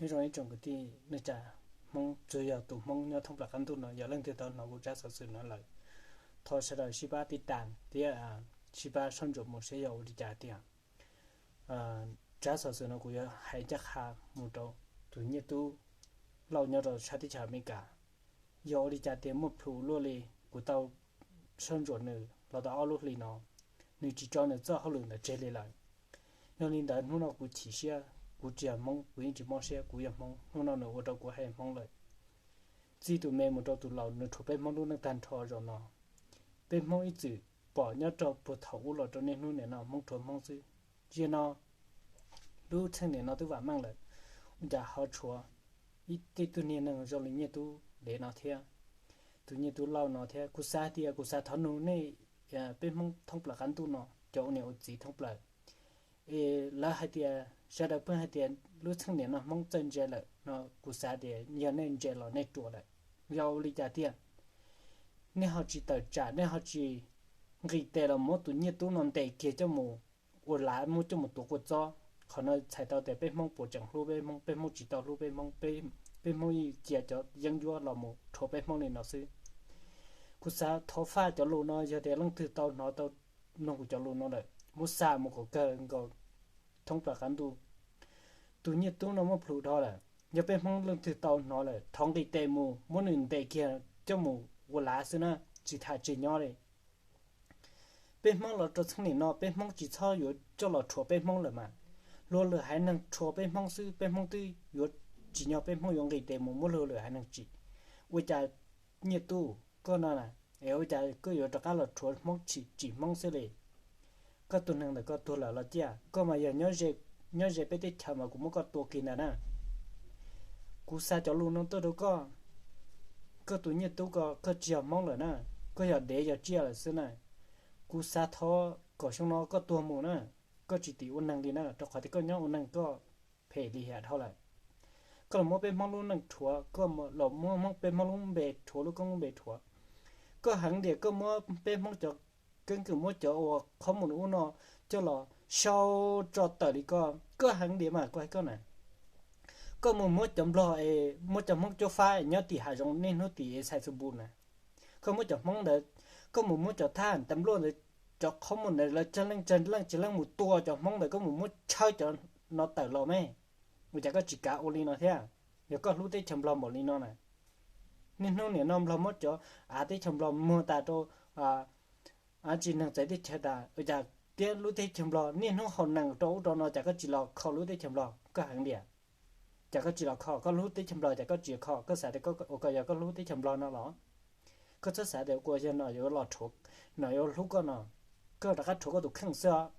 Nyob zoo ib tsoom kwv tij neej tsa Hmoob, tsuas yog tus Hmoob nyob thoob plaws qab ntuj no, yog leej twg tau hnov kuv tsab xov xwm no lawm, thov sawv daws sib pab tiv tas thiab sib pab soj ntsuam mus seb yog ua li cas tiag. Tsab xov xwm no kuv yuav hais ncaj qha mus rau tus Nyiaj Tub Lauj nyob rau sab teb chaws Amelikas. Yog ua li cas tias muaj plhus luaj li, kuv tau soj ntsuam nws los tau ob lub hlis no, nws tsis tso nws txoj hauj lwm ntawd tseg li lawm. Yog li ntawd hnub no kuv chim siab, kuv tsis yog Hmoob kuv yeej tsis mob siab, kuv yog Hmoob, hnub no nws ua rau kuv hais Hmoob lawm. Txij tus me mus rau tus laus nws rhuav peb Hmoob lub neej tag nrho zaum no. Peb Hmoob ib txwm pom nyob rau puag thaum ub los rau niaj hnub nim no Hmoob rhuav Hmoob xwb. Tiam no lub txheej nim no twb vam meej lawm, ua cas ho tshuav ib tej tug niag neeg zoo li Nyiaj Tub Dev no thiab, tus Nyiaj Tub Lauj no thiab. Kuv xav tias kuv xav thov nug nej, peb Hmoob thoob plaws qab ntuj no cov ua niam ua txiv thoob plaws, es lawv hais tias sawv daws pheej hais tias lub txheej nim no Hmoob txawj ntse lawm no, kuv xav tias yog nej ntse los nej ruam lawm. Yog ua li cas tiag nej ho tsis tawm tsam, nej ho tsis nqis tes los muab tus Nyiaj Tub no ntes kiag coj mus ua lav, muab coj mus tuav kua txob? Qhov no txhais tau tias peb Hmoob puas tseem hlub peb Hmoob, peb Hmoob tsis tau hlub peb Hmoob, peb Hmoob yeej cia cov yeeb ncuab los mus rhuav peb Hmoob li no xwb. Kuv xav thov faj cov lus no, yog tias leej twg tau hnov tau mloog kuv cov lus no lawm, muab xa mus kom kawg nkaus thoob plaws qab ntuj. Tus Nyiaj Tub no muaj plhus dhau lawm, yog peb Hmoob leej twg tau hnov lawm thov nqis tes mus muab nws ntes kiag coj mus ua lav xwb na, tsis tham tseg nyob li. Peb Hmoob los rau txheej nim no peb Hmoob tsis txhob yuav coj los rhuav peb Hmoob lawm mas, luag lwm haiv neeg rhuav peb Hmoob xwb, peb Hmoob twb yuav tsim nyog peb Hmoob yuav nqis tes mus muab luag lwm haiv neeg tsim. Ua cas Nyiaj Tub koj no na, es ua cas koj yuav rov qab los rhuav Hmoob, tsim Hmoob xwb li? Koj tus neeg ntawm koj tuag lawm los ciaj, koj mas yog nyob ze peb teb chaws mas kuv muab koj tua kiag ntag na. Kuv xa cov lus no tuaj rau koj, koj tus Nyiaj Tub ko, koj tsis yog Hmoob lawm na, koj yog dev yog tsiaj lawm xwb na. Kuv xav thov kom xyoo no koj tuag mus na, koj tsis tim ua neeg li na, rau qhov tias koj nyob ua neeg koj phem lim hiam dhau lawm. Koj los muab peb Hmoob lub neej rhuav, koj los muab peb Hmoob lub npe rhuav, lub koob lub npe rhuav. Koj heev tias koj muab peb Hmoob cov keeb kwm, muab cov uas qhob mus ub no coj los sau tso tawm li ko. Koj heev tias mas koj hais koj na, koj mus muab cov Nplog es muab cov Hmoob cuab fab nyob tim hav zoov niaj hnub tim es xais xu npu na. Koj muab cov Hmoob ntawd, koj mus muab cov thab tas npluaj ntawd, cov qhob mus ntawd lawv tsawg leej tsawg leej tsawg leej mus tua cov Hmoob ntawd, koj mus muab tshawb cov no tawm los me. Ua cas koj tsis kav ua li no thiab? Yog koj hlub teb chaws Nplog npaum li no na, niaj hnub nim no Nplog muab cov av teb chaws Nplog muag tas rau tsis neeg txawv teb chaws tas, ua cas thiab lub teb chaws Nplog niaj hnub haus nees rau ub rau no, cas koj tsis los kho lub teb chaws Nplog? Koj heev tias, cas koj tsis los kho koj lub teb chaws Nplog, cas koj tsis kho? Koj xav tias ua ko yog koj hlub teb chaws Nplog no los? Koj txhob xav tias ua ko yog no yuav los rhuav, no yuav hlub koj no, koj rov qab rhuav koj tus kheej xwb os.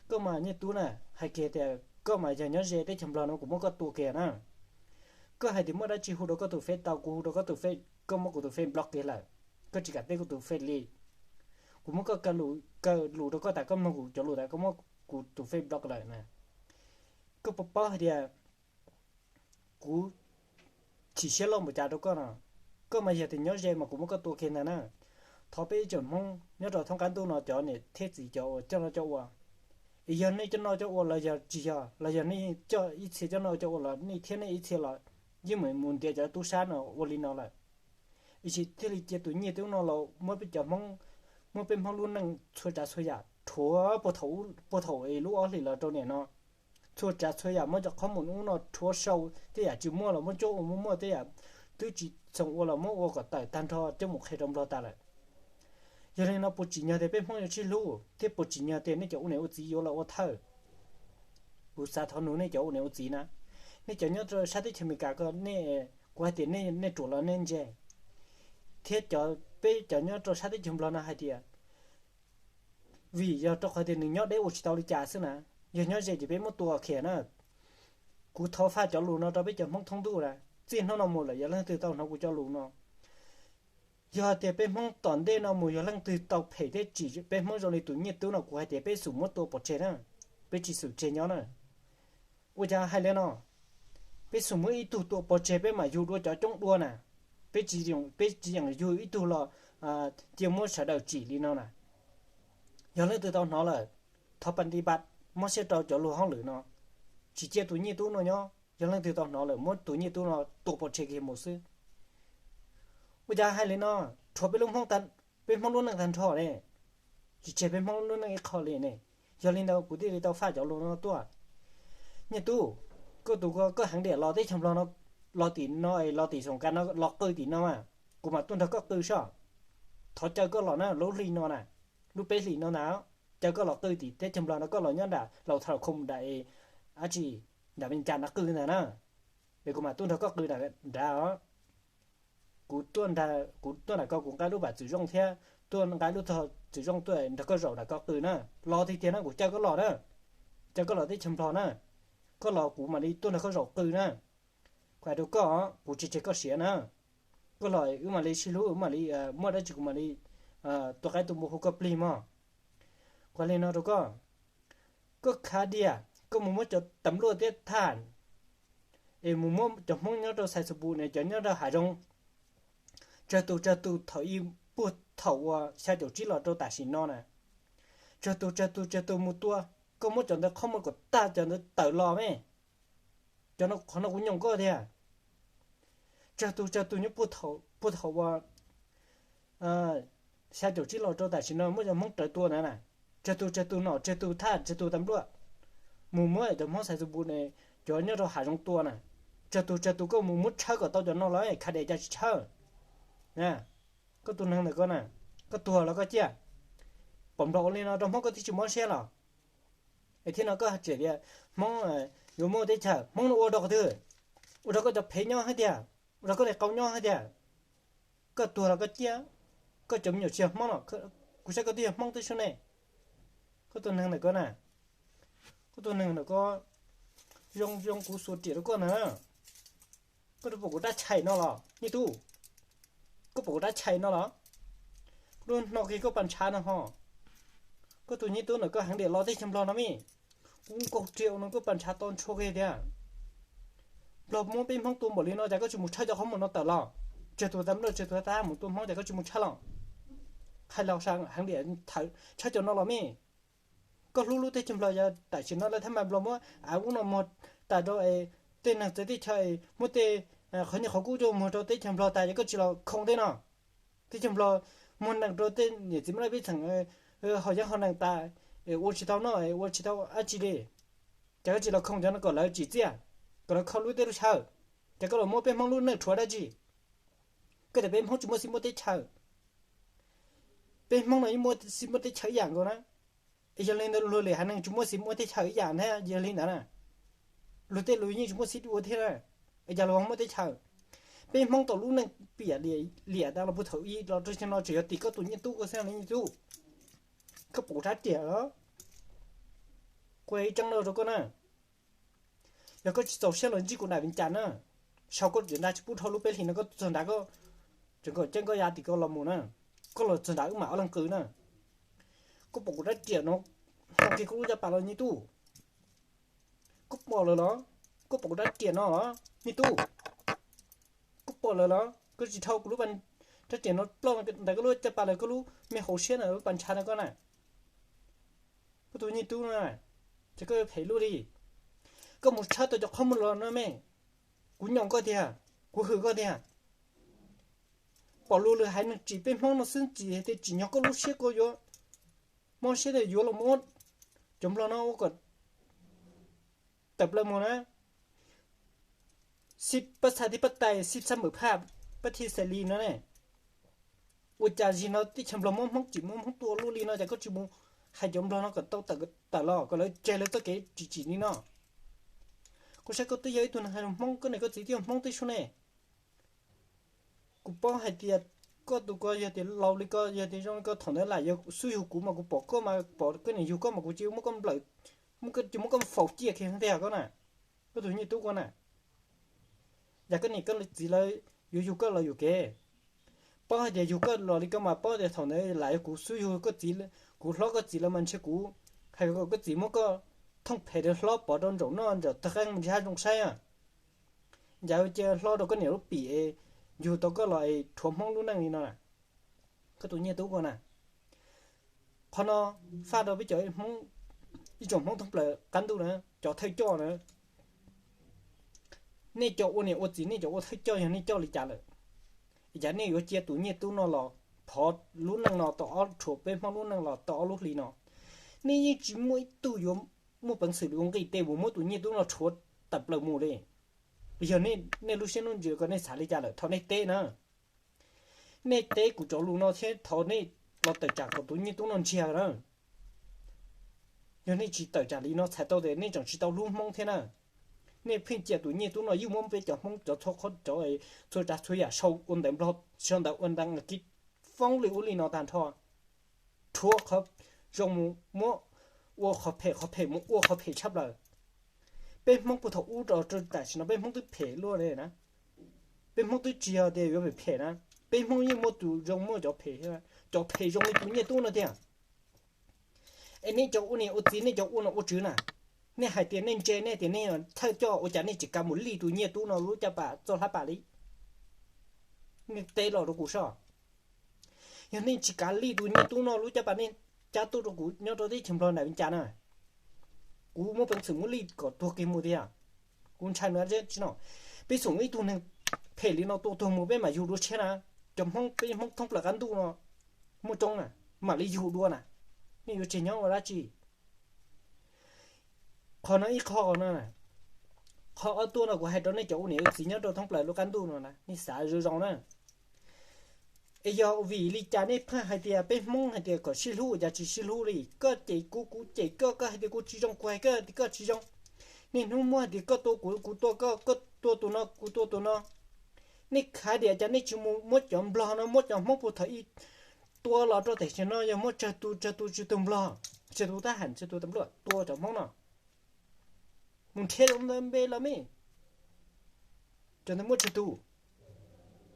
Koj mas Nyiaj Tub na, hais kiag tias koj mas yog nyob ze teb chaws Nplog no kuv muab koj tua kiag na. Koj hais tias muaj dab tsi hu rau koj tus fej tau, kuv hu rau koj tus fej, koj muab kuv tus fej block kiag lawm, koj tsis kam teb kuv tus fej li. Kuv muab koj kaw lus rau koj tas, koj mloog kuv cov lus tas, koj muab kuv tus fej block lawm na. Koj puas paub hais tias kuv chim siab loj npaum cas rau koj no? Koj mas yog tias nyob ze mas kuv muab koj tua kiag ntag na. Thov peb ib tsoom Hmoob nyob rau thoob qab ntuj no cov niam thiab txiv cov uas coj noj coj ua, es yog nej coj noj coj ua los yog tsis yog, los yog nej coj ib txhia coj noj coj ua los nej thiab nej ib txhia los yeej meem mus ntiav cov tub sab no ua li no lawm. Es thiaj li cia tus Nyiaj Tub no los muab peb cov Hmoob, muab peb Hmoob lub neej txhua tsav txhua yam rhuav puag thaum es lub ob hlis los rau nim no. Txhua tsav txhua yam muab cov qhob mus ub no rhuav sau, tej yam tsis muaj los muab cuab ua muaj muaj, tej yam twb tsis txhoov ua los muab ua kom tawm tag nrho coj mus qhia rau Nplog tas lawm. Yog li no puas tsim nyog tias peb Hmoob yuav sib hlub, thiab puas tsim nyog tias nej cov ua niam ua txiv yuav los ua thawj? Kuv xav thov nug nej cov ua niam ua txiv na, nej cov nyob rau sab teb chaws Amelikas ko, nej, kuv hais tias nej ruam los nej ntse, thiab cov, peb cov nyob rau sab teb chaws Nplog no hais tias vim yog rau qhov tias nws nyob deb ua tsis tau li cas xwb na, yog nyob ze ces peb muab tua khiav na. Kuv thov faj cov lus no rau peb cov Hmoob thoob ntuj na, txij hnub no mus lawm yog leej twg tau hnov kuv cov lus no, yog tias peb Hmoob tom ntej no mus yog leej twg tau phem thiab tsim peb Hmoob zoo li tus Nyiaj Tub no, kuv hais tias peb xum muab tua pov tseg na, peb tsis xum tseg nyob na. Ua cas hais li no? Peb xum muab ib tug tua pov tseg peb mam yug dua cov coob dua na, peb tsis, peb tsis yeem yug ib tug los cia muab sawv daws tsim li no na. Yog leej twg tau hnov lawm, thov pas nti pas, mob siab rau cov lus hauj lwm no, tsis cia tus Nyiaj Tub no nyob. Yog leej twg tau hnov lawm muab tus Nyiaj Tub no tua pov tseg kiag mus xwb. Ua cas hais li no, rhuav peb lub Hmoob, peb Hmoob lub neej tag nrho ne, tsis tseg peb Hmoob lub neej ib qho li ne. Yog li ntawd kuv thiaj li tau faj cov lus no tuaj. Nyiaj Tub, koj tus koj heev diam los teb chaws Nplog no, los tim no, los tim Xoom Kas no, los qw tim no mas, kuv mam tuaj nrog koj qw soj. Thov caw koj los na, lub hlis no na, lub peb hlis no ntag, caw koj los qw tim teb chaws Nplog no, koj los nyob nram Laus Thas Khoo nram, dab tsi, nram Vias Cas na qw ntag na, es kuv mam tuaj nrog koj qw nrad os. Kuv tuaj nrog, kuv tuaj nram ko kuv nqa lub pam txwm zoo thiab tuaj nqa lub tog txwm zoo tuaj nrog koj zaum nram ko qw na. Los tiag tiag na, kuv caw koj los na, caw koj los teb chaws Nplog na, koj los kuv mam li tuaj nrog koj zaum qw na. Kuv hais rau koj, kuv tsis tseg koj siav na. Koj los wb mam li sib hlub, wb mam li muaj dab tsi kuv mam li tua qaib tua npua hu koj plig mog. Kuv hais li no rau koj, koj khav dias koj mus muab cov tas luaj thiab thaj, es mus muab cov Hmoob nyob rau Xais Xus Pus ne, cov nyob rau hav zoov, tsawg tus tsawg tus thaum ub puag thaum uas xya caum tsib los rau tam sim no na, tsawg tus tsawg tus tsawg tus mus tua, koj muab cov ntawd qhov muag kom tag cov ntawd tawm los me. Cov no, qhov no kuv nyoom koj tiag. Tsawg tus tsawg tus nyob puag thaum uas xya caum tsib los rau tam sim no muab cov Hmoob rawv tua ntawd na, tsawg tus tsawg tus nom tsawg tus thaj tsawg tus tas luaj mus muab cov Hmoob Xais Xus Pus ne, cov nyob rau hav zoov tua na, tsawg tus tsawg tus koj mus muab tshawb kom tau cov no los khav dias cas tsis tshawb. Koj tus neeg ntawm koj na, koj tuag los koj ciaj. Pom nplog ua li no rau Hmoob koj twb tsis mob siab los? Es thiab no koj tseem tias Hmoob yuav muaj teb chaws, Hmoob no ua rau qhov twg? Ua rau koj cov phev nyob hab tiag, ua rau koj niag qau nyob hab tiag. Koj tuag los koj ciaj, koj cov me nyuam tsis yog Hmoob no, kuv saib koj twb yog Hmoob tib si ne. Koj tus neeg ntawm koj na, koj tus neeg ntawm koj, zoo zoo kuv xuas riam rau koj na. Koj pom kuv rab tshais no los Nyiaj Tub? Koj pom kuv rab tshais no los? Kuv lub no kiag koj pas ntshav no ho. Koj tus Nyiaj Tub ntawm koj heev diam los teb chaws Nplog no me. Kuv nkaug riam no koj pas ntshav to ntshua kiag tiag. Nplog muab peb Hmoob tua npaum li no cas koj tsis mus tshawb cov qhov muag no tawm los? Tsawg tus tas luaj tsawg tus thaj mus tua Hmoob cas koj tsis mus tshawb los? Hais los heev diam tshawb cov no los me. Koj hlub lub teb chaws Nplog yog tam sim no lawv thab mas Nplog muab av ub no muag tas rau es tej neeg txawv teb chaws es muab tej qhov nyiaj qhov kub coj muag rau teb chaws Nplog tas ces koj tsis los khoo tej no. Teb chaws Nplog muag nees rau tej niam txiv muaj laj peb txheem haus yeeb haus nees tas, ua tsis tau noj ua tsis tau dab tsi li. Ces koj tsis los khoo cov no kom lawv tsim txiaj, kom lawv kho lub teb lub chaw, ces koj los muab peb Hmoob lub neej rhuav dab tsi? Koj tias peb Hmoob tsis muaj xib muaj teb chaws. Peb Hmoob no yeej muaj xib muaj teb chaws ib yam nkaus na. Es yog li ntawd luag lwm haiv neeg tsis muaj xib muaj teb chaws ib yam thiab yog li ntawd na. Luag tej luag yeej tsis muaj xib dua thiab na. Es cas luag muaj teb chaws? Peb Hmoob tau lub neej piam liam tas los puag thaum ub los rau xyoo no tseem yog tim koj tus Nyiaj Tub koj xwb li Nyiaj Tub. Koj pom rab riam los? Kuv hais ib tseeb no rau koj na, yog koj tsis txaus siab los ntsib kuv nram Vias Cas na, sau koj riam nrad tsis pub dhau lub peb hlis no koj txog nrad koj tseem kom ceeb koj ya tim ko los mus na, koj los txog nrad wb mam ob leeg qw na. Koj pom kuv rab riam no hno kiag koj lub caj pas los Nyiaj Tub? Koj pom lawm los? Koj pom kuv rab riam no los Nyiaj Tub? Koj pom lawm los? Koj tsis dhau kuv lub rab riam no ploj ntawm koj lub caj pas lawm koj lub me hauv siab ntawm lub pas ntshav ntawd koj na. Koj tus Nyiaj Tub no, ces koj yuav phem luaj li. Koj mus tshawb tau cov qhov muag los no me. Kuv nyoom koj tiag, kuv hwm koj tiag. Pom luag lwm haiv neeg tsim peb Hmoob no xwb tsis hais tias tsim nyog koj lub siab koj yuav mob siab tias yuav los muab cov Nplog no ua kom tawm plaws mus na. Xib pab txhais thiab pab tais xib xab npawm phaj pab thiaj xais li no ne. Ua cas zim no teb chaws Nplog muab Hmoob tsim muab Hmoob tua luaj li no cas koj tsis mus hais cov Nplog no kom tau tawm los kom lawv tseg lawv txoj kev tsim tsim li no? Kuv saib koj twb yog ib tug neeg hais lus Hmoob, koj niam koj txiv twb yog Hmoob tib si ne. Kuv paub hais tias koj tus ko yog tias laus li ko yog tias zoo li ko thaum ntawd lam yog xub yug kuv mas kuv pom koj mas pom koj niam yug koj mas kuv cia muab koj nplawm, cia muab koj faus ciaj kiag tiag koj na, koj tus Nyiaj Tub koj na. Yog koj niam koj txiv lawv yuav yug koj los yuam kev, paub hais tias yug koj los li ko mas paub tias thaum ntawd lam yog kuv xub yug koj txiv, kuv hlob koj txiv lawv mas ntshe kuv hais kom koj txiv muab koj thooj phem rau hlob pov rau ntsaum noj ntsaum tawg qeej mas ntshe haj zoo saib. Cas cia hlob rau koj niam lub pim es yug tau koj los es rhuav Hmoob lub neej li no na, koj tus Nyiaj Tub koj na. Qhov no faj rau peb cov Hmoob, ib tsoom Hmoob thoob plaws qab ntuj na, cov thawj coj na. Nej cov ua niam ua txiv, nej cov ua thawj coj, yog nej coj li cas lawm, es cas nej yuav cia tus nyiaj tub no los thov lub neej no tau ob, rhuav peb Hmoob lub neej los tau ob lub hli no? Nej yeej tsis muaj ib tug yuav muaj peev xwm yuav nqis tes mus muab tus nyiaj tub no rhuav tawm plaws mus li. Yog nej lub siab lub ntsws ko nej xav li cas lawm, thov nej teb na. Nej teb kuv cov lus no thiab thov nej los tawm tsam kom tus nyiaj tub no ntsiag na. Yog nej tsis tawm tsam li no txhais tau tias nej tseem tsis tau hlub Hmoob thiab na. Nej pheej cia tus nyiaj tub no yeej muab peb cov Hmoob cov txhua qhov, txhua tsav txhua yam sau ua ntawv Nplog, sau ntawv ua ntawv Askiv, foob li ub li no tag nrho, rhuav qhov zoo mus muab ua qhov phem, qhov phem mus ua qhov phem tshaj plaws. Peb Hmoob puag thaum ub rau tam sim no peb Hmoob twb phem luaj li na. Peb Hmoob twb tsis yog tias yuav phem phem na. Peb Hmoob yeej muaj tus zoo muaj cov phem, cov phem zoo li tus nyiaj tub no tiag. Es nej cov ua niam ua txiv, nej cov ua nom ua tswv na, nej hais tias nej ntse, nej tias nej thawj coj, ua cas nej tsis kav mus lij tus nyiaj tub no lub caj pas txoj hlab pas li? Nej teb los rau kuv soj. Yog nej tsis kav lij tus nyiaj tub no lub caj pas, nej cab tuaj rau kuv nyob rau teb chaws Nplog nram Vias Cas na, kuv muaj peev xwm muab lij kom tuag kiag mus tiag. Kuv ntshai nws tsis no. Peb xum ib tug neeg phem li no tua tuag mus peb mam yug dua tshiab na. Cov Hmoob, peb Hmoob thoob plaws qab ntuj no muaj coob na, mam li yug dua na. Nej yuav tseg nyob ua dab tsi? Qhov no ib qho no, qhov ob tuaj no kuv hais rau nej cov ua niam ua txiv nyob rau thoob plaws lub qab ntuj no na, nej xav zoo zoo na. Es yog vim li cas nej pheej hais tias peb Hmoob hais tias kom sib hlub, ua cas tsis sib hlub li? Koj cem kuv, kuv cem koj, koj hais tias kuv tsis zoo, kuv hais koj tias koj tsis zoo. Niaj hnub muab hais tias koj tua kuv, kuv tua koj, koj tua tus no, kuv tua tus no. Nej khav diam cas nej tsis mus muab cov Nplog no, muab cov Hmoob puag thaum ub tua los rau tam sim no yog muab tsawg tus, tsawg tus, tsawg tus Nplog, tsawg tus thab ham, tsawg tus tas npluaj tua cov Hmoob no, mus nrhiav cov ntawd npe los me, cov ntawd muaj tsawg tus,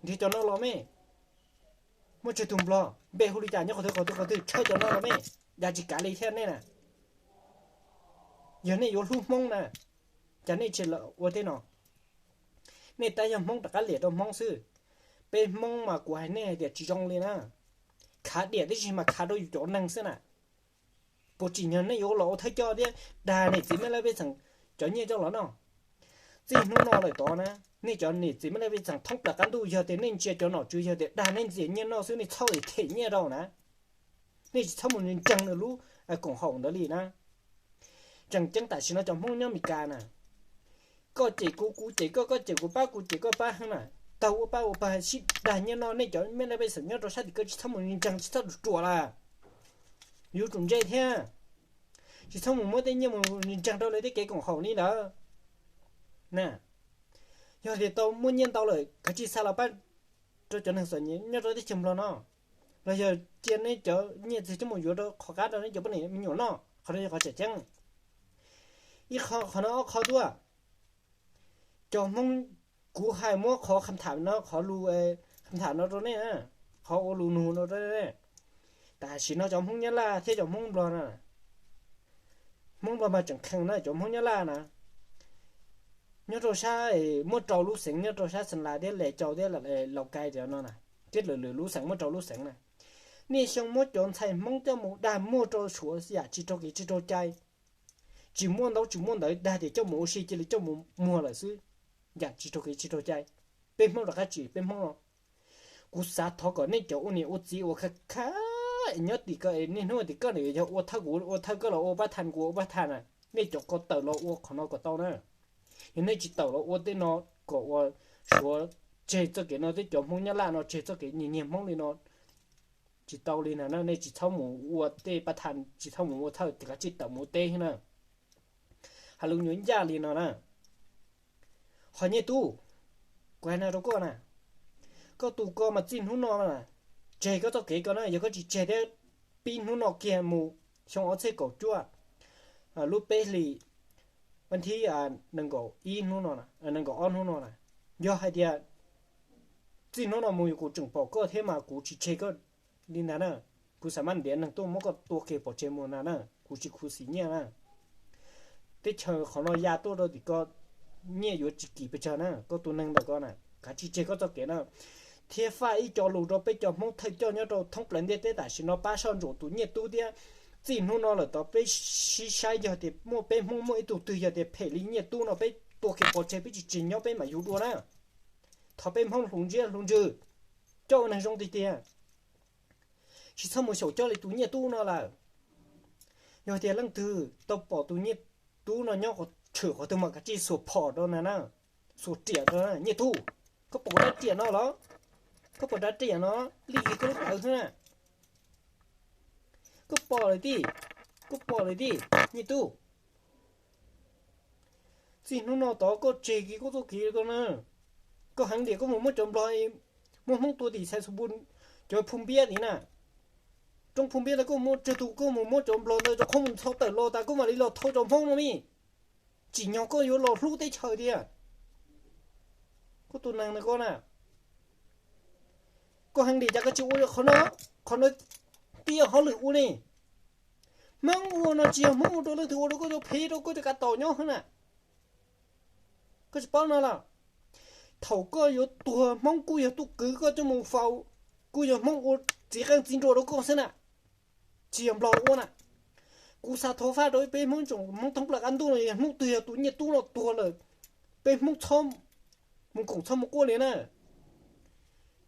nrhiav cov no los me, muaj tsawg tus Nplog, npe hu li cas, nyob qhov twg qhov twg qhov twg, tshawb cov no los me, cas tsis kav li thiab nej na. Yog nej yuav hlub Hmoob na, cas nej tsis los ua tej no? Nej tab yog Hmoob rov qab liam rau Hmoob xwb. Peb Hmoob mas kuv hais nej hais tias tsis zoo li na. Khav diam tib si mas khav rau yus cov neeg xwb na. Puas tsim nyog nej yuav los ua thawj coj thiab dag niam txiv mej laj pej xeem cov nyiaj coj los noj? Txij hnub no lawm tod na, nej cov niam txiv mej laj pej xeem thoob plaws qab ntuj, yog tias nej ntsia cov nom tswv yog tias dag nej ntxias nyiaj noj xwb, nej txhob them nyiaj rau na. Nej tsis txhob mus ntseeg nws lub koom haum ntawd li na. Tseem ceeb tam sim no cov Hmoob nyob Meskas na, koj cem kuv, kuv cem koj, koj cem kuv, pab kuv cem koj pab heev na. Taug ua pab ua pawg sib dag nyiaj noj, nej cov mej laj pej xeem nyob rau sab tim ko tsis txhob mus ntseeg, tsis txhob ruam ruam lawm. Yuav tsum ntse thiab, tsis txhob mus muab tej nyiaj mus ntseeg rau lawv tej kev koom haum li ntawd na. Yog tias tau muaj nyiaj ntau lawm kav tsij xa los pab rau cov neeg txom nyem nyob rau teb chaws Nplog no, los yog cia nej cov nyiaj txiag coj mus yuav rau qhov qab rau nej cov poj niam me nyuam noj, qhov no yog qhov tseem ceeb. Ib qho, qhov no ob qho tuaj. Cov Hmoob, kuv hais muab qhov kham tham no, qhov lus kham tham no rau nej, qhov ua lus nug no rau nej. Tam sim no cov Hmoob Nyab Laj thiab cov Hmoob Nplog na, Hmoob Nplog mas tseem kheev na, cov Hmoob Nyab Laj na, nyob rau sab muaj rau lub xeev, nyob rau sab Xeem Las thiab Les Cau thiab Laus Kais no na, thiab lwm lwm lub xeev muaj rau lub xeev na. Niaj xyoo muab cov ntxhais Hmoob coj mus dag muag rau Suav yam tsis raug kev tsis raug cai, tsis muaj ntaub tsis muaj ntawv, dag tias coj mus ua si cia li coj mus muag lawm xwb, yam tsis raug kev tsis raug cai. Peb Hmoob rov qab tsim peb Hmoob no. Kuv xav thov kom nej cov ua niam ua txiv uas kha kha nyob tim ko, niaj hnub tim koj nws yog ua thawj kuv ua thawj, koj los ua pab thas kuv ua pab thas na, nej cov ko tawm los ua qhov no kom tau na. Yog nej tsis tawm los ua tej no kom ua Suav tseg txoj kev no thiab cov Hmoob Nyab Laj no tseg txoj kev nyiag nyiag Hmoob li no, tsis tau li ntag na. Nej tsis txhob mus ua tej pab thas, tsis txhob mus ua thawj, kav tsij tawm mus ua teb thiab na. Hais lus nyuaj ncaj li no na. Qhov nyiaj tub, kuv hais no rau koj na, koj tus ko mas txij hnub no tseg koj txoj kev ko na, yog koj tsis tseg thiab pib hnub no kiag mus xyoo ob txhiab kaum cuaj lub peb hlis, vas thib nees nkaum ib hnub no, nees nkaum ob hnub no na, yog hais tias txij hnub no mus yog kuv tseem pom koj thiab mas kuv tsis tseg koj li ntag na. Kuv xav maj ntiav neeg tuaj muab koj tua kiag pov tseg mus ntag na, kuv tsis khuv xim nyiaj na. Teb chaws qhov no ya tuaj rau tim ko, nyiaj yuav tsis kim pes tsawg na, koj tus neeg ntawm ko na, kav tsij tseg koj txoj kev na. Thiab faj ib co lus rau peb cov Hmoob thawj coj nyob rau thoob plaws ntiaj teb tam sim no pab soj ntsuam tus nyiaj tub thiab. Txij hnub no lawm tod peb sib saib, yog tias muaj peb Hmoob muaj ib tug twg yog tias phem li nyiaj tub no peb tua kev pov tseg, peb tsis tsim nyog peb mam yug dua na. Thov peb Hmoob hloov ntsiab hloov ntsws, coj ua neeg zoo tiag tiag, tsis txhob mus xyaum coj li tus Nyiaj Tub no lawm. Yog tias leej twg tau pom tus Nyiaj Tub no nyob qhov, tshwm qhov twg mas kav tsij xuas phom rau na, xuas riam rau na. Nyiaj Tub, koj pom dab riam no los? Koj pom dab riam no li koj lub plawv xwb na. Koj pom lawm tij, koj pom lawm tij, Nyiaj Tub. Txij hnub no tod koj tseg kiag koj txoj kev ko na. Koj heev tias koj mus muab cov Nplog, muab Hmoob tua tim Xais Xus Npus, cov Phu Npiab tim na, roob Phu Npiab ntawd koj mus muab tsawg tus, koj mus muab cov Nplog ntawd rov qhov mus txhau tawm los tas koj mam li los thau cov Hmoob no mi. Tsim nyog koj yuav los hlub teb chaws tiag. Koj tus neeg na koj na, koj heev tias cas koj tsis ua qhov no, qhov no twb yog hauj lwm ua ne. Hmoob ua no tsis yog Hmoob ua rau leej twg, ua rau koj cov phem, rau koj cov kav tom nyob xwb na. Koj tsis paub no los? Thaum koj yuav tuag Hmoob kuj yog tub kwv koj coj mus faus, kuj yog Hmoob ua txiv qeej txiv nruas rau koj xwb na, tsis yog Nplog ua na. Kuv xav thov faj rau peb Hmoob, Hmoob thoob plaws qab ntuj no, yog hnub twg yog tus Nyiaj Tub no tuag lawm, peb Hmoob txhob mus koom txhob mus quaj li na.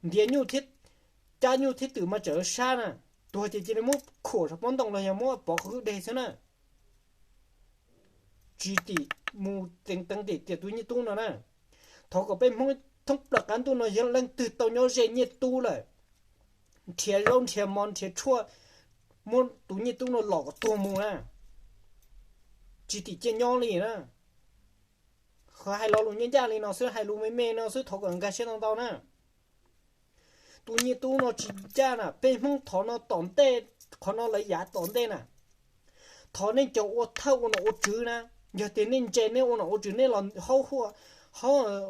Ntiav nyuj thiab, cab nyuj thiab twm mas tseem sab na, tuag ces cia li muab khuam saum pob ntoo los yog muab pov qhov kwj deg xwb na. Tsis tim mus teev teev tias tus Nyiaj Tub no na. Thov kom peb Hmoob thoob plaws qab ntuj no yog leej twg tau nyob ze Nyiaj Tub lawm, nrhiav zaub nrhiav mov nrhiav tshuaj, muab tus Nyiaj Tub no los kom tuag mus na. Tsis tim cia nyob li na. Qhov hais lo lus ncaj ncaj li no xwb, hais lus me me no xwb, thov kom nkag siab ntau ntau na. Tus Nyiaj Tub no tsis ncaj na, peb Hmoob thov no tom ntej, qhov no lawv yav tom ntej na. Thov nej cov ua thawj ua nom ua tswv na, yog tias nej ntse nej ua nom ua tswv nej los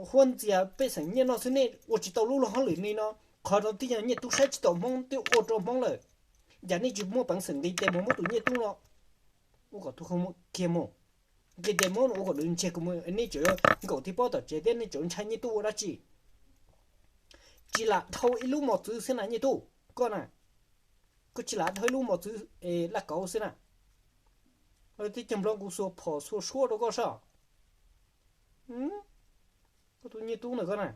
huab ntxias pej xeem Nyiaj no xwb, nej ua tsis tau lub luag hauj lwm li no. Qhov no twb yog Nyiaj Tub saib tsis taus Hmoob twb ua rau Hmoob lawm. Cas nej tsis muaj peev xwm nqis tes mus muab tus Nyiaj Tub no ua kom tuag kiag mus? Nqis tes muab ua kom nws ntsiag kiag mus, nej tseem nkaum tib pob tom tsev thiab nej tseem ntshai Nyiaj Tub ua dab tsi? Tsis lam dhau ib lub mos txwv xwb na Nyiaj Tub, koj na, koj tsis lam dhau ib lub mos txwv laj kauv xwb na. Tib cag nplog kuv xuas phom xuas suab rau koj soj. Koj tus Nyiaj Tub ntawm koj na,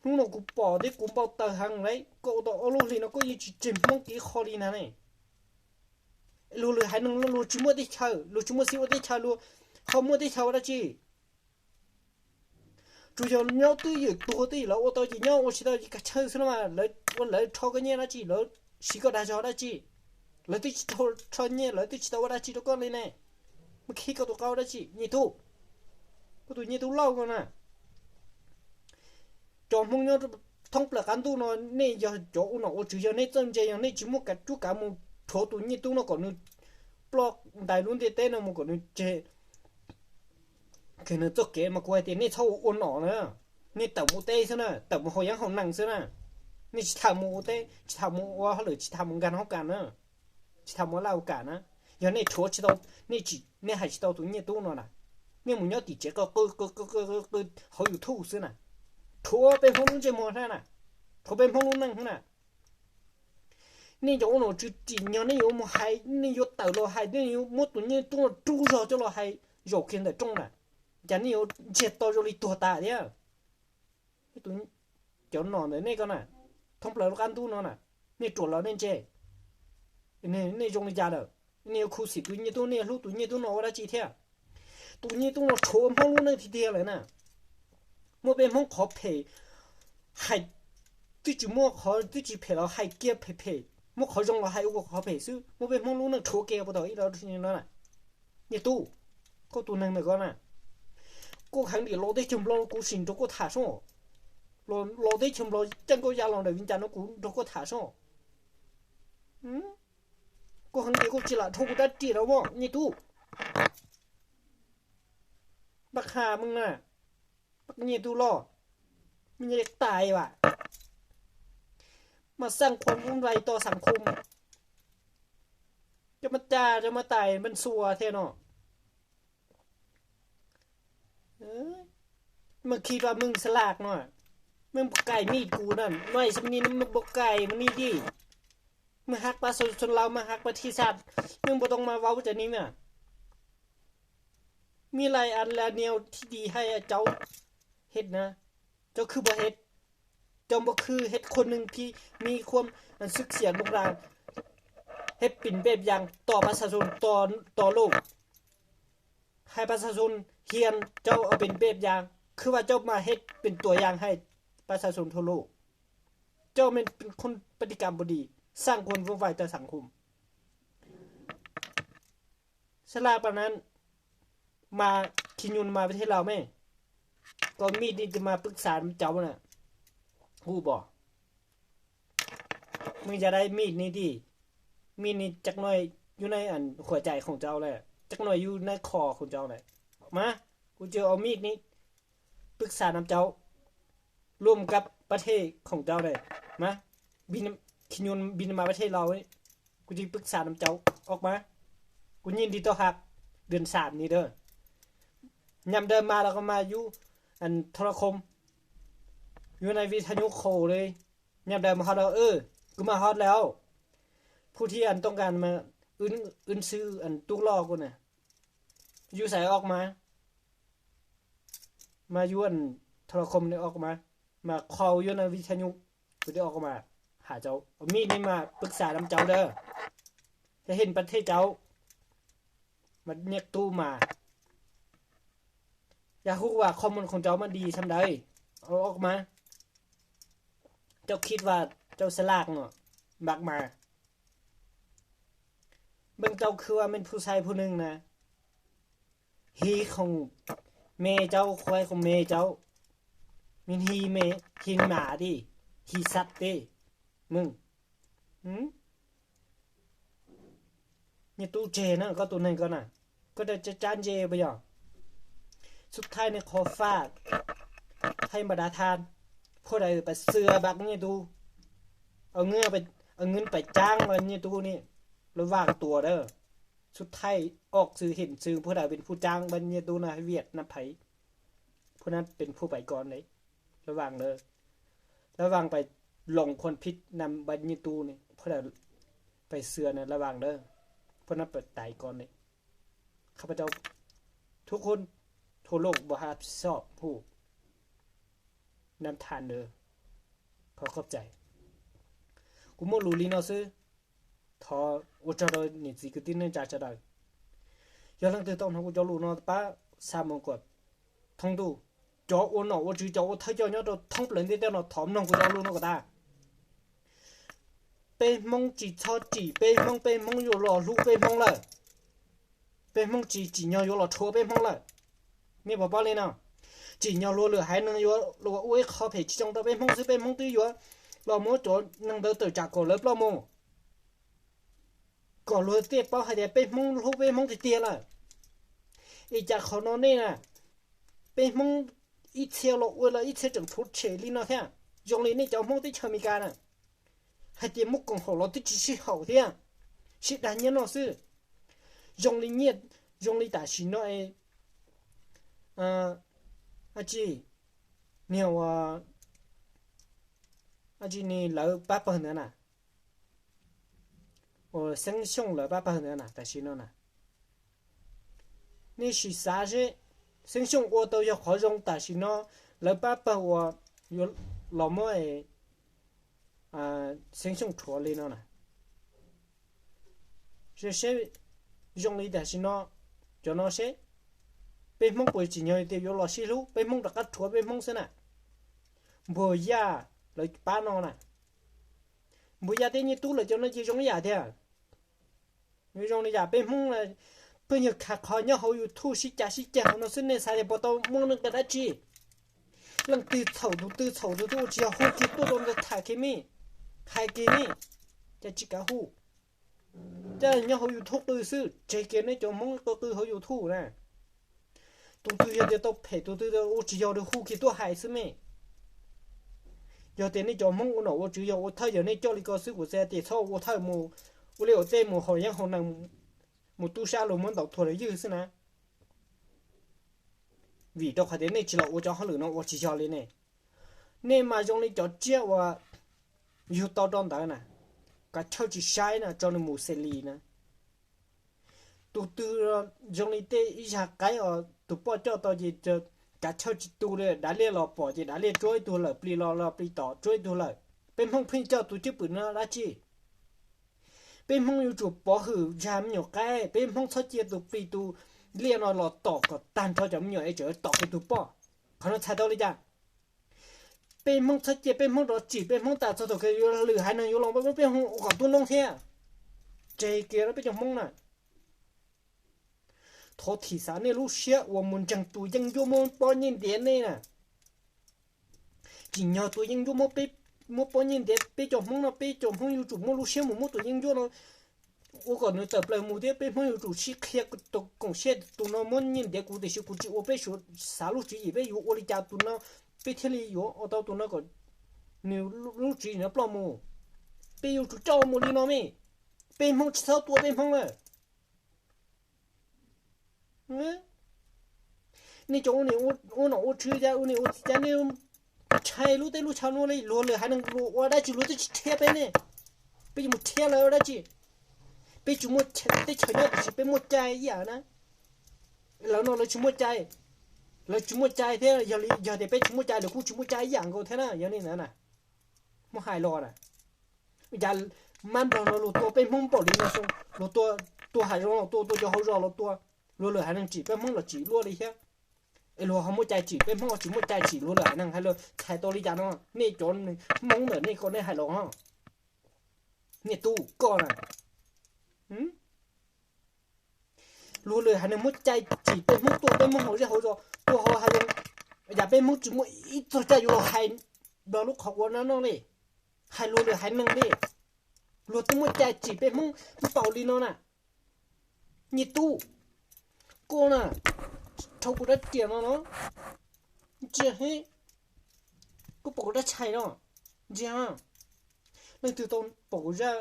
hnub no kuv pom thiab kuv npau taws heev lawm, koj ua tau ob lub hlis no koj yeej tsis tseg Hmoob kev qho li na ne. Luag lwm haiv neeg luag tsis muaj teb chaws, luag tsis muaj xiv ua teb chaws, luag ho muaj teb chaws ua dab tsi? Tsuas yog nyob twj ywm tuag twj ywm, lawv ua tau ces nyob, ua tsis tau ces kav tsij xwb no mas. Lawv ua lawv rho koj nyiaj dab tsi, lawv siv koj dag zog dab tsi? Lawv twb tsis rho nyiaj, lawv twb tsis tau ua dab tsi rau koj li ne. Muaj khib koj tus qau dab tsi Nyiaj Tub? Koj tus Nyiaj Tub Lauj ko na. Cov Hmoob nyob thoob plaws qab ntuj no, nej yog cov ua nom ua tswv, yog nej txawj ntse, yog nej tsis muaj kav tsub kav mus rhuav tus Nyiaj Tub no kom nws ploj ntais lub ntiaj teb no mus kom nws tseg kiag nws txoj kev mas kuv hais tias nej txhob ua ua nom na. Nej tawm mus ua teb xwb na, tawm mus haus yeeb haus nees xwb na. Nej tsis tham mus ua teb, tsis tham mus ua hauj lwm, tsis tham mus nkag hauv kam na, tsis tham mus ua laj ua kam na. Yog nej rhuav tsis tau, nej tsis, nej hais tsis tau tus Nyiaj Tub no na, nej mus nyob tim tsev qw qw qw qw qw hauv YouTube xwb na, rhuav peb Hmoob lub ntsej muag xwb na, rhuav peb Hmoob lub neej xwb na. Nej cov ua nom tswv tsim nyog nej yuav mus hais, nej yuav tawm los hais, nej yuav muab tus Nyiaj Tub no rub zog coj los hais zaum kiag ntawm rooj na, cas nej yuav ntsiag to zoo li tuag tas thiab. Cov nom ntawm nej ko na, thoob plaws lub qab ntuj no na, nej ruam los nej ntse, nej zoo li cas lawm? Nej yuav khuv xim tus Nyiaj Tub, nej yuav hlub tus Nyiaj Tub no ua dab tsi thiab? Tus Nyiaj Tub no rhuav Hmoob lub neej tiag tiag lawm na. Muab peb Hmoob qhov phem hais, twb tsis muaj qhov twb tsis phem los hais kiag phem phem, muab qhov zoo los hais ua qhov phem xwb, muab peb Hmoob lub neej rhuav kiag puas tau ib los no na. Nyiaj Tub, koj tus neeg ntawm ko na, koj heev dim los teb chaws Nplog kuv sim nrog koj tham soj. Los teb chaws Nplog caij nkauj ya los ntawm Vias Cas no kuv nrog koj tham soj. Koj heev dim koj tsis lam dhau kuv rab riam los mas Nyiaj Tub. Npaj qha mej na, Nyiaj Tub Lauj, mej nyiaj tais vas, mas xaj khuam lub nplais to xaj khuam, cov mej caj cov mej tais mej xuas thiab no. Mej khi rua mej xav laj no, mej npau kais mej kuv na, no es mej ni mej npau kais mej ni di, mej hab pab xo xo lau mej hab pab thij xaj, mej npau too mas vau cov ni mas. มีหลายอันและแนวที่ดีให้เจ้าเฮ็ดนะ เจ้าคือบ่เฮ็ด เจ้าบ่คือเฮ็ดคนหนึ่งที่มีความอัน xúc phạm ลูกหลาน เฮ็ดเป็นแบบอย่างต่อประชาชน ต่อ ต่อโลก ให้ประชาชนเฮียนเจ้าเอาเป็นแบบอย่าง คือว่าเจ้ามาเฮ็ดเป็นตัวอย่างให้ประชาชนทั่วโลก เจ้าแม่นเป็นคนพฤติกรรมบ่ดี สร้างความวุ่นวายต่อสังคม ฉลาดปานนั้น มา ขี้ยุนมาประเทศลาวแม่ ก็มีดนี่จะมาปรึกษาเจ้าน่ะ ฮู้บ่ มึงอย่าได้มีดนี้ดิ มีดนี้จักหน่อยอยู่ในอันหัวใจของเจ้าแหละ จักหน่อยอยู่ในคอของเจ้าแหละ มา กูจะเอามีดนี้ปรึกษานำเจ้า ร่วมกับประเทศของเจ้าเลย มา บิน ขี้ยุนบินมาประเทศลาวเว้ย กูจะปรึกษานำเจ้า ออกมา กูยินดีต้อนรับ เดือนสามนี้เด้อ ยามเดินมาแล้วก็มาอยู่อันโทรคม อยู่ในวิทยุโคเลย ยามเดินมาฮอดแล้ว เออ กูมาฮอดแล้ว ผู้ที่อันต้องการมา อึน อึนซื้ออันตู้ล่อกูน่ะ อยู่ไสออกมา มาอยู่อันโทรคมนี่ออกมา มาคออยู่ในวิทยุ กูได้ออกมาหาเจ้า เอามีดนี้มาปรึกษานำเจ้าเด้อ จะเห็นประเทศเจ้า มันเรียกตู้มา อยากรู้ว่าข้อมูลของเจ้ามันดีส่ำใด เอาออกมา เจ้าคิดว่าเจ้าฉลาดเหรอ บักหมา เบิ่งเจ้าคือว่าแม่นผู้ชายผู้หนึ่งนะ หีของแม่เจ้า ควายของแม่เจ้า แม่นหีแม่ หีหมาติ หีสัตว์ติ มึง หืม เนี่ยตู้เจนะ ก็ตัวหนึ่งก็น่ะ ก็จะจะจานเจไปหรอ สุดท้ายเนี่ยขอฝากให้บรรดาท่านผู้ใดไปเชื่อบักเนี่ยตู้ เอาเงินไป เอาเงินไปจ้างบักเนี่ยตู้นี่ ระวังตัวเด้อ สุดท้ายออกสื่อเห็นสื่อผู้ใดเป็นผู้จ้างบักเนี่ยตู้นะ ให้เวียดนะไผ ผู้นั้นเป็นผู้ไปก่อนเลย ระวังเด้อ ระวังไปหลงคนผิดนำบักเนี่ยตู้นี่ ผู้ใดไปเชื่อนะ ระวังเด้อ ผู้นั้นไปตายก่อนเลย ข้าพเจ้า ทุกคนทั่วโลกบ่รับผิดชอบผู้นำทานเด้อ ขอขอบใจ กูมุกหลูลีนอซื้อ thov ua tsaug rau niam txiv kwv tij neej tsa sawv daws. Yog leej twg tau hnov kuv cov lus no pab xa mus kom thoob ntuj, cov ua nom ua tswv cov ua thawj coj nyob rau thoob plaws ntiaj teb no thov mloog kuv cov lus no kom tag. Peb Hmoob tsis txhob tsim peb Hmoob, peb Hmoob yuav los hlub peb Hmoob lawm. Peb Hmoob tsis tsim nyog yuav los rhuav peb Hmoob lawm. Nej puas paub li no? Tsim nyog luag lwm haiv neeg yuav los ua ib qho phem tsis zoo rau peb Hmoob xwb, peb Hmoob twb yuav los muab cov neeg ntawd tawm tsam kom lawv ploj mus, kom luag thiaj paub hais tias peb Hmoob hlub peb Hmoob tiag tiag lawm. Es cas qhov no nej na, peb Hmoob ib txhia los ua los ib txhia tseem rhuav tshem li no thiab. Zoo li nej cov Hmoob teb chaws Amelikas na, hais tias muab koom haum los twb tsis sib haum thiab, sib dag nyiaj noj xwb. Zoo li nyiaj, zoo li tam sim no, dab tsi, niag ua, dab tsi ni lawv pab pawg ntawd na, ua Xeeb Xyooj lawv pab pawg ntawd na, tam sim no na, nej sim xav seb Xeeb Xyooj ua tau yog qhov zoo tam sim no lawv pab pawg uas yuav los muab Xeeb Xyooj rhuav li no na. Seb, seb zoo li tam sim no, cov no seb peb Hmoob puas tsim nyog tias yuav los sib hlub, peb Hmoob rov qab rhuav peb Hmoob xwb na. Npuag Yaj lawv pab no na, Npuag Yaj thiab Nyiaj Tub lawv cov no ces zoo ib yam tiag. Zoo li yam peb Hmoob pheej yog khav qhov nyob hauv YouTube sib cav sib ceg hauv no xwb, nej xav tias puas tau muaj nuj nqis dab tsi. Leej twg txhaum tus twg, txhaum tus twg ua tsis yog hu kiag tuaj rau ntawd tham kiag me, hais kiag me, cas tsis kav hu. Cas nyob hauv YouTube qw xwb, tseg kiag nej cov Hmoob qw qw hauv YouTube na. Tus twg yog tias tau phem tus twg ua tsis yog li hu kiag tuaj hais xwb me. Yog tias nej cov Hmoob ua nom ua tswv yog ua thawj yog nej coj li ko xwb, kuv xav tias txhob ua thawj mus, ua liaj ua teb mus haus yeeb haus nees, mus tub sab luag muab ntaus thuag los ywj xwb na. Vim rau qhov tias nej tsis los ua cov hauj lwm no ua tsis yog li ne. Nej mas zoo li cov tsiaj uas yug tau rau ntawd na, kav chawj tsis saib na, tso nws mus xes lis na. Tus twg zoo li tej ib zag qaib os, tus poj coj tau ces kav chawj tsis tu li, dav liaj los pom ces dav liaj tsuab ib tug lawm, plis los los plis tom tsuab ib tug lawm. Peb Hmoob pheej coj tus cwj pwm no dab tsi? Peb Hmoob yuav tsum pov hwm zag me nyuam qaib, peb Hmoob txhob cia tus plis tus liaj no los tom kom tag nrho cov me nyuam es tseem tom kiag tus poj. Qhov no txhais tau li cas? Peb Hmoob txhob cia peb Hmoob rov tsim peb Hmoob tas txog thaum kawg yuav lwm haiv neeg yuav los npaj peb Hmoob ua kom tub noob thiab. Tseg kiag peb cov Hmoob na. Thov thim xav nej lub siab uas mus ntseeg tus yeeb ncuab muab pob nyiaj ntiav nej na. Tsim nyog tus yeeb ncuab muab pob nyiaj ntiav peb cov Hmoob no, peb cov Hmoob yuav tsum muaj lub siab mus muab tus yeeb ncuab no ua kom nws tawm plaws mus thiab. Peb Hmoob yuav tsum sib qhia koom siab, tus no muab nyiaj ntiav kuv tiam sis kuv tsis ua, peb xav lub tswv yim peb yuav ua li cas tus no peb thiaj li yuav ua tau tus no kom nws lub tswv yim no ploj mus. Peb yuav tsum coj mus li no me. Peb Hmoob tsis txhob tua peb Hmoob lawm. Nej cov ua nom ua tswv, ua niam ua txiv cas nej ntshai lub teb lub chaw no li? Luag lwm haiv neeg luag ua dab tsi luag twb tsis rhiab peb ne, peb yuav mus rhiab lawv ua dab tsi? Peb tsis muaj teb chaws nyob tiam sis peb muaj cai ib yam na. Lawv no lawv tsis muaj cai, lawv tsis muaj cai thiab, yog tias peb tsis muaj cai lawv kuj tsis muaj cai ib yam nkaus thiab na, yog li ntawd na. Muab hais los na, cas mab nplog no luag tua peb Hmoob npaum li no xwb, luag tua hav zoov los tua, tua cov hauv zos los tua, luag lwm haiv neeg tsim peb Hmoob los tsim luaj li thiab. Es luag ho muaj cai tsim, peb Hmoob ho tsis muaj cai tsim luag lwm haiv neeg, hais los txhais tau li cas no? Nej cov Hmoob ntawm nej ko nej hais los, niaj tub koj na, luag lwm haiv neeg muaj cai tsim peb Hmoob, tua peb Hmoob hauv zej hauv zos, tua hauv hav zoov, cas peb Hmoob tsis muaj ib txog cai yuav los hais nplog lub qhov quav no no li, hais luag lwm haiv neeg li? Luag twb muaj cai tsim peb Hmoob npaum li no na. Niaj tub, koj na, rau kuv rab riam no no, ntsia, koj pom kuv rab tshais no, ntsia, leej twg tau pom kuv zaj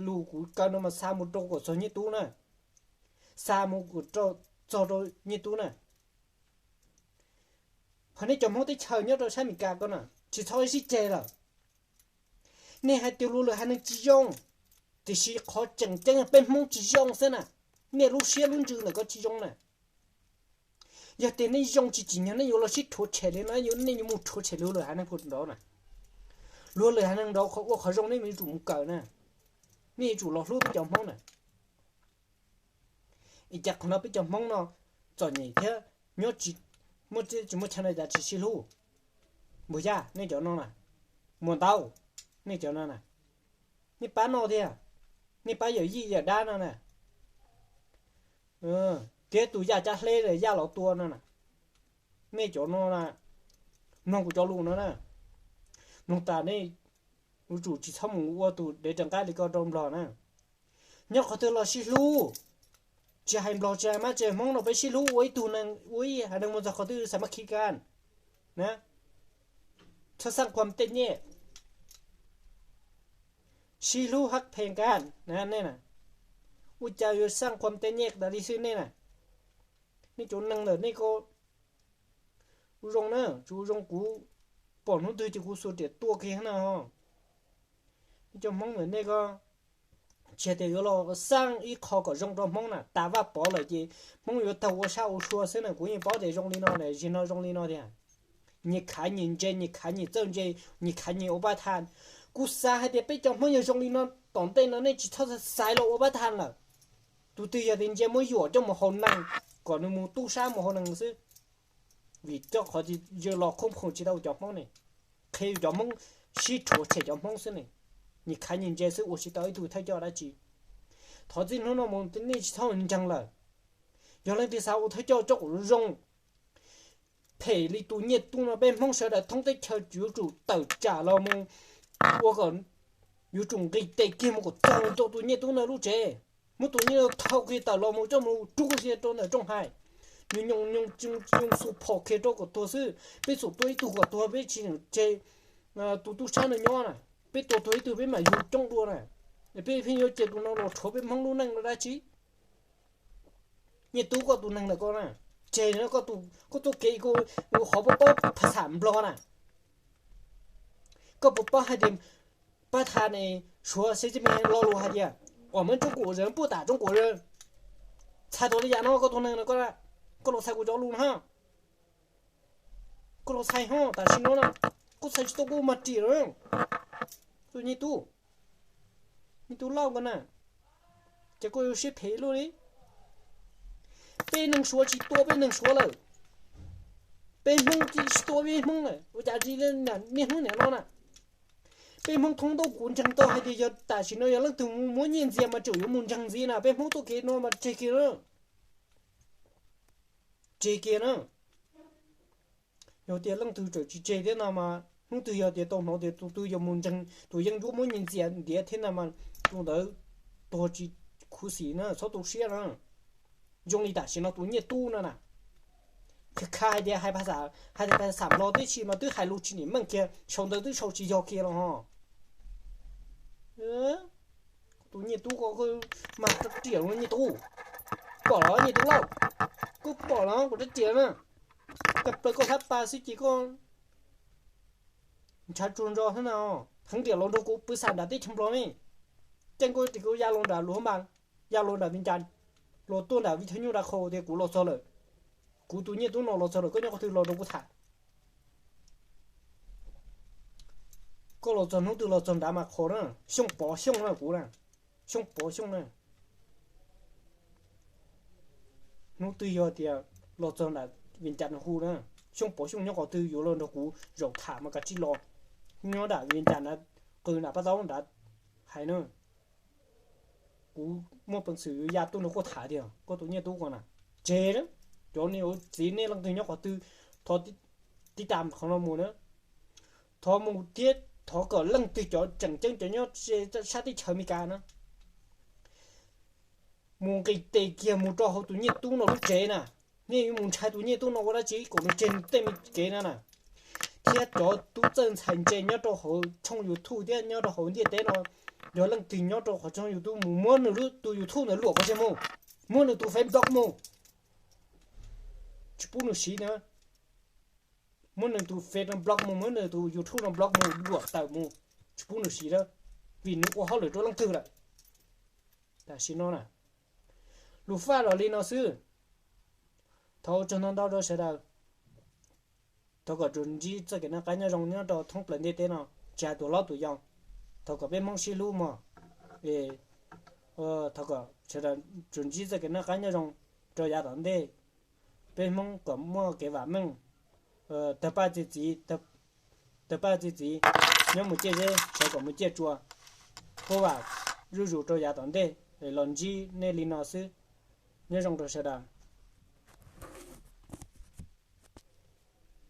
lus kuv kaw no mas xa mus rau kom txog Nyiaj Tub na, xa mus kom txog rau Nyiaj Tub na. Ho nej cov Hmoob teb chaws nyob rau sab Amelikas ko na, tsis txhob sib ceg lawm. Nej hais tias luag lwm haiv neeg tsis zoo, tiam sis qhov tseem ceeb peb Hmoob tsis zoo xwb na. Nej lub siab lub ntsws ntawm ko tsis zoo na. Yog tias nej zoo tsis tsim nyog nej yuav los sib rhuav tshem li no, nej yuav mus rhuav tshem luag lwm haiv neeg puas nrov na? Luag lwm haiv neeg nrov ua qhov zoo nej yuav tsum mus kawm na. Nej yuav tsum los hlub peb cov Hmoob na. Es cas qhov no peb cov Hmoob no txom nyem thiab, nyob tsis muaj chaw na cas tsis sib hlub? Npug Yaj nej cov no na, Muas Ntau nej cov no na, nej pab no tiag, nej pab yawm yij yawm dab no na, thiab tus Yaj Cab Hleb Yaj los tua no na, nej cov no na, mloog kuv cov lus no na, mloog tas nej yuav tsum tsis txhob mus ua tus dev raws nqaij li ko rau Nplog na. Nyob qhov twg los sib hlub, tsis hais Nplog tsis hais Mab tsis hais Hmoob no, peb sib hlub ua ib tug neeg, ua ib haiv neeg mus txog qhov twg xa mab khi kaj na, txhob xaj khuam tej nyej, sib hlub hab phem kaj na nej na. Ua cas yuav xaj khuam tej nyej tas li xwb nej na? Nej cov neeg ntawm nej ko ua zoo na, tsis ua zoo kuv pom hnub twg ces kuv xuas riam tua kiag na. Nej cov Hmoob ntawm nej ko, tsis hais tias yuav los xaj ib qho kom zoo rau Hmoob na, tas Vaj Pov lawm ces Hmoob yuav tag ua sab ua sua xwb na. Kuv yeej paub tias zoo li no, zim no zoo li no tiag. Nyias khav nyias ntse, nyias khav nyias txawj ntse, nyias khav nyias ua pab thas. Kuv xav hais tias peb cov Hmoob yog zoo li no, tom ntej no nej tsis txhob xaiv los ua pab thas lawm. Tus twg yog tias ntse muab yuam coj mus haus neeg kom nws mus tub sab mus haus neeg xwb. Vim coj qhov yawg los khooj phoom tsis tau cov Hmoob ne, qhia yus cov Hmoob sib rhuav tshem cov Hmoob xwb ne. Nyias khav nyias ntse xwb ua tsis tau ib tug thawj coj dab tsi. Thov txij hnub no mus nej tsis txhob ntseeg lawm. Yog leej twg xav ua thawj coj coj kom zoo, phem li tus Nyiaj Tub no peb Hmoob sawv daws thoob teb chaws yuav tsum tawm tsam los mus ua kom, yuav tsum nqis tes kiag mus kom txog rau tus Nyiaj Tub no lub tsev, muab tus Nyiaj Tub thau kiag tawm los mus coj mus rub kiag rau ntawm rooj hais. Nws nyoos nyoos xu phom kiag rau kom tuag xwb. Peb xum tua ib tug kom tuag peb tsis tseg tus tub sab no nyob na. Peb tua tuag ib tug peb mam yug coob dua na. Peb pheej yuav cia tus no los rhuav peb Hmoob lub neej dab tsi? Nyiaj Tub koj tus neeg ntawm koj na, tseg koj txoj kev, qhov paub paub phas xam Nplog na, koj puas paub hais tias pab thas ne, suav xeb txij me lo lus hais tias uas mab tsob kuam zawg puj tam tsob kuam zawg. Txhais tau li cas no koj tus neeg no, koj los txhais kuv cov lus no. Koj los txhais ho tam sim no na, koj txhais tsis tau kuv mag riam lawm. Tus nyiaj tub, nyiaj tub Lauj ko na, ces koj yuav siab phem luaj li. Peb neeg Suav tsis tua peb neeg Suav lawm. Peb Hmoob tsis tua peb Hmoob lawm, ua cas tsis niaj hnub niam no na. Peb Hmoob thoob ntuj kuv ntseeg tau hais tias yog tam sim no yog leej twg muab nyiaj ntxias mas tseem yuav mus ntseeg ntxiv na, peb Hmoob tuaj kev no mas tseg kiag na. Tseg kiag na. Yog tias leej twg tseem tsis tseg thiab no mas hnub twg yog tias tau hnov tias tus twg yog mus ntseeg tus yeeb ncuab muab nyiaj ntxias ntiav thiab no mas tus ntawd tuag tsis khuv xim na, txhob tu siab na. Zoo li tam sim no tus nyiaj tub no na, kha hais tias hais hais tias xam los tib si mas twb hais lus tsis nim meej kiag, sau ntawv twb sau tsis yog kiag los ho. Tus nyiaj tub ko mas rab riam los nyiaj tub. Pom los nyiaj tub Lauj, kuv pom los kuv rab riam na. Koj plaws koj hlab pas xwb ces koj ntshav tsuag ntso xwb na. Heev riam los nrog kuv pw xam nram teb chaws Nplog ne. Caij nkauj ris kuv ya los nram lus hab npas, ya los nram Vias Cas, los tuaj nram Vias Thaj Nyuj Nra Khau tias kuv los txog lawm. Kuv tus nyiaj tub no los txog lawm, koj nyob qhov twg los nrog kuv tham. Koj los txog hnub twg los txog nrad mas qhov na, Xyooj Pov Xyooj na kuv na, Xyooj Pov Xyooj na. Hnub twg yog tias los txog nram Vias Cas no hu na, Xyooj Pov Xyooj nyob qhov twg yuav los nrog kuv zaum tham mas kav tsij los. Nyob nram Vias Cas na, qw nram pab taub nrad hais na. Kuv muaj peev xwm yuav ya tuaj nrog koj tham tiag, koj tus nyiaj tub ko na. Tseg, cov niag txiv nej leej twg nyob qhov twg, thov tib tas qhov no mus na. Thov mus thiab thov kom leej twg cov tseem ceeb cov nyob sab teb chaws Amelikas na mus nqis tes kiag mus rau hauv tus nyiaj tub no lub tsev na. Nej yuav mus ntshai tus nyiaj tub no ua dab tsi kom nws tseg tej me kev no na. Thiab cov tub txawj ntxhais ntse nyob rau hauv tshooj YouTube thiab nyob rau hauv ntiaj teb no, yog leej twg nyob rau qhov tshooj YouTube mus muab nws lub tus YouTube ntawd luam pov tseg mus, muab nws tus Facebook mus, tsis pub nws siv na. Muab nws tus Facebook no block mus, muab nws tus YouTube no block mus, luam tawm mus, tsis pub nws siv lawm, vim nws ua hauj lwm rau leej twg lawm. Tam sim no na, lus faj los li no xwb. Thov ua tsaug ntau ntau rau sawv daws. Thov kom tsuas ntsib txoj kev noj qab nyob zoo nyob rau thoob plaws ntiaj teb no, tsis hais tus hlob tus yau. Thov kom peb Hmoob sib hlub mog. Thov kom sawv daws tsuas ntsib txoj kev noj qab nyob zoo rau yav tom ntej. Peb Hmoob kom muaj kev vam meej, tawg paj txi txiv, tawg paj txi txiv, nyob mus ciaj zeb, sawv kom mus ciaj tsua. Kuj vam zuj zus rau yav tom ntej, los ntsib nej li no xwb. Nyob zoo rau sawv daws.